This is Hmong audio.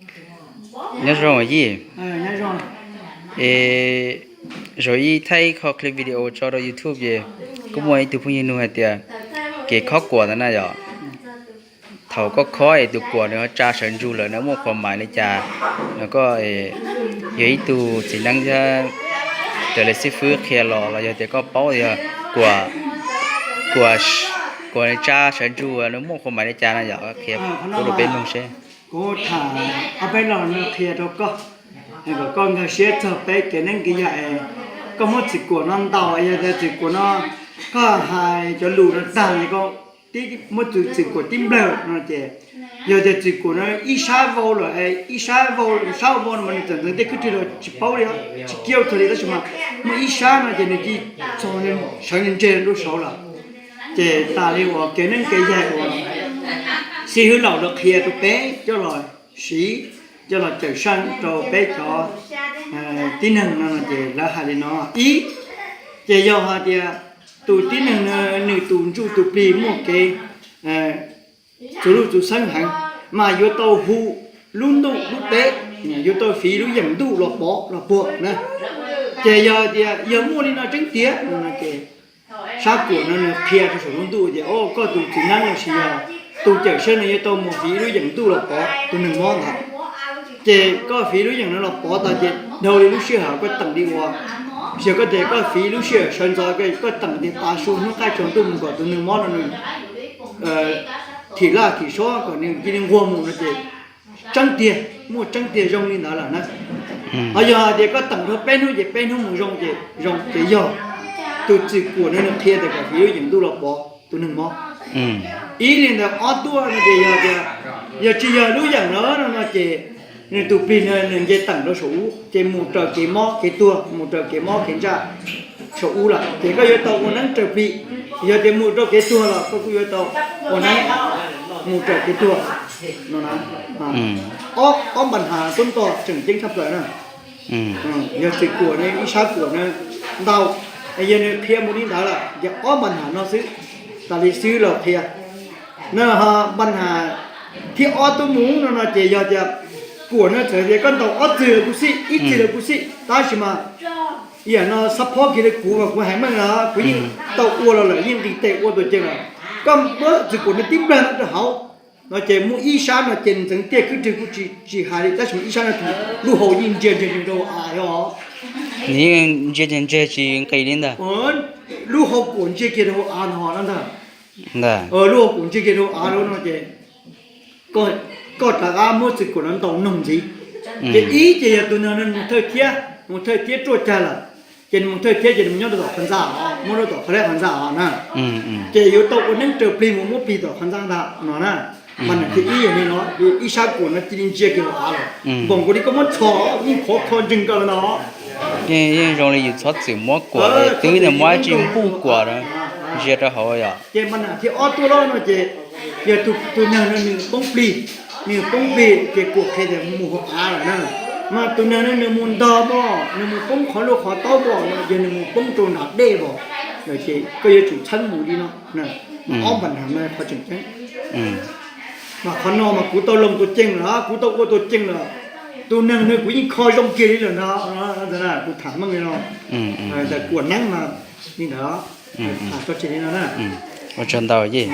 Nyob zoo Yij. Es zaum Yij thaij ib qho clip video tso rau YouTube ces kuj muaj ib tug phooj ywg nug hais tias kev khob kuam ntawd na yom, thaum koj khob es tus kuam nws ho tsa sawv ntsug lawm nws muaj qhuas mais li cas, no koj yog ib tug txiv neeb thiab raws li xib fwb qhia los los yog tias koj paub tias kuam, kuam, kuam nws tsa sawv ntsug nws muaj qhuas mais li cas na yom, qhia pub rau peb mloog seb. Kuv tham ob peb lo no qhia rau koj, kom koj nkag siab txog peb kev neeb kev yaig. Koj muab txwm kuam no ntaus, yog tias txwm kuam no koj hais cov lus no tag es koj muab tus txwm kuam tib nplawg no ces, yog tias txwm kuam no ib sab vau lawm, ib sab vau, sab vau no mas nws txawm ntxeev tej kwj rwg los tsis paub li, tsis kiau tag li, tab sis mas muaj ib sab no ces nws cia li txog sawv ntseg ntseg lub saud lawm. Ces tas li uas kev neeb kev yaig uas xib hwb laus lawv qhia rau peb coj los siv, coj los cawm seej rau peb cov tib neeg no ces lawv hais li no. Ib, ces yog hais tias tus tib neeg no nws tus ntsuj tus plig muaj kev txuv luj txuv xeeb heev, mas yuav tau hu lub ntuj lub teb, yuav tau fiv lub yeem ntuj los pov los puag na. Ces yog tias yog muaj li no tseeb tiag no ces sab kuam no nws qhia rau saum lub ntuj tias, o, koj tus txiv neeb los sis yog tus cawm seej no yuav tau mus fiv lub yeem ntuj los pov tus neeg mob ntawd. Ces koj fiv lub yeem no los pov tas ces dhau li lub sij hawm koj teem li uas, yog koj tias koj fiv lub sij hawm sawv ntxov koj teem tias tav su hnub qaij tsaus ntuj mus kom tus neeg mob no nws thim laj thim sob kom nws cia li nquag mus no ces tseeb tiag, muaj tseeb tiag zoo li ntawd lawm na. Ho yog hais tias koj teem dhau peb hnub ces peb hnub mus zoo ces zoo ces yog tus txwm kuam no nws qhia tias kom fiv lub yeem ntuj los pov tus neeg mob. Ib li ntawd ob tuaj no ces yog tias, yog tsis yog lub yeem no no ces nws tus plig no nws nce teem rau saum ub ces mus raws kev mob kev tuag, mus raws kev mob kev ntsaj saum ub lawm ces koj yuav tau ua neeb raws plig. Yog tias mus rau kev tuag los koj kuj yuav tau ua neeb mus raws kev tuag no na. Ob npa nhas tub ntoj tseem ceeb tshaj plaws na. Yog txwm kuam no ib sab kuam no ntau, yog nws qhia mus li ntawd lawm ces ob npa nhas no xwb, tas li xwb los qhia. No ho npa nhas thib ob tuaj mus no no ces yog tias kuam no txawm tias koj ntaus ob txwg los kuj xij, ib txwg los kuj xij, tab sis mas yam no xab phob kiag li kuv mas kuv hais meej no kuv yeej tau ua los lawm, yeej nqis tes ua tuam ceeg lawm. Koj muab txwm kuam no tib nplawg no rau hauv no ces muaj ib sab no ces ntxeev tiaj kwj rwg kuj tsis hais li, tab sis mas ib sab no ces lub hau yeej ntsia ntsia ntsia rau hauv av os. Nws yeej ntsia ntsia ntsia tsis nqis li ntag. Lub hau kuam ntsia kiag rau hauv av no ntag. Lub hau kuam ntsia kiag rau hauv av no ces koj rov qab muab txwm kuam no ntaus noog ntxiv. Ces ib ces yog tus neeg no mus thawj thiab, mus thawj thiab ruaj cag lawm, ces nws mus thawj thiab ces nws mus nyob rau tom qhov ntxa os, muab rau tom qhov dab qhov ntxa os na. Ces yuav tau ua neeb raws plig mus muab plig tom qhov ntxa ntag no na. Mas nws thiaj ib yam li no, ib sab kuam no cia li ntsia kiag hauv av lawm. Npaum nkaus li koj muab txhos yeej khov kho ntseeg koj li no. Yeej zoo li yus txhob txwm muab kuam, twb nws muab ib tsi npuj kuam ntsia rau hauv yom. Ces mas nws thiaj ob tuaj lawm no ces yog tus neeg no nws poob plig, nws poob plig ces kuam qhia tias mus hauv av lawm na. Mas tus neeg no nws mus ntog pom, nws mus poob qhov luaj qhov taub pom, yog nws mus poob rau nram dej pom, ces koj yuav tsum txheeb mus li no. Ob npa nhas no qhov tseem ceeb. Mas qhov no mas kuv tau loo tus ceeg lawm, kuv tau ua tus ceeg lawm. Tus neeg no kuv yeej kho zoo kiag li lawm ntag. Kuv tham meej li no, kuam neeb mas li ntawd. Tham tso tseg li no na. Ua tsaug ntau Yij.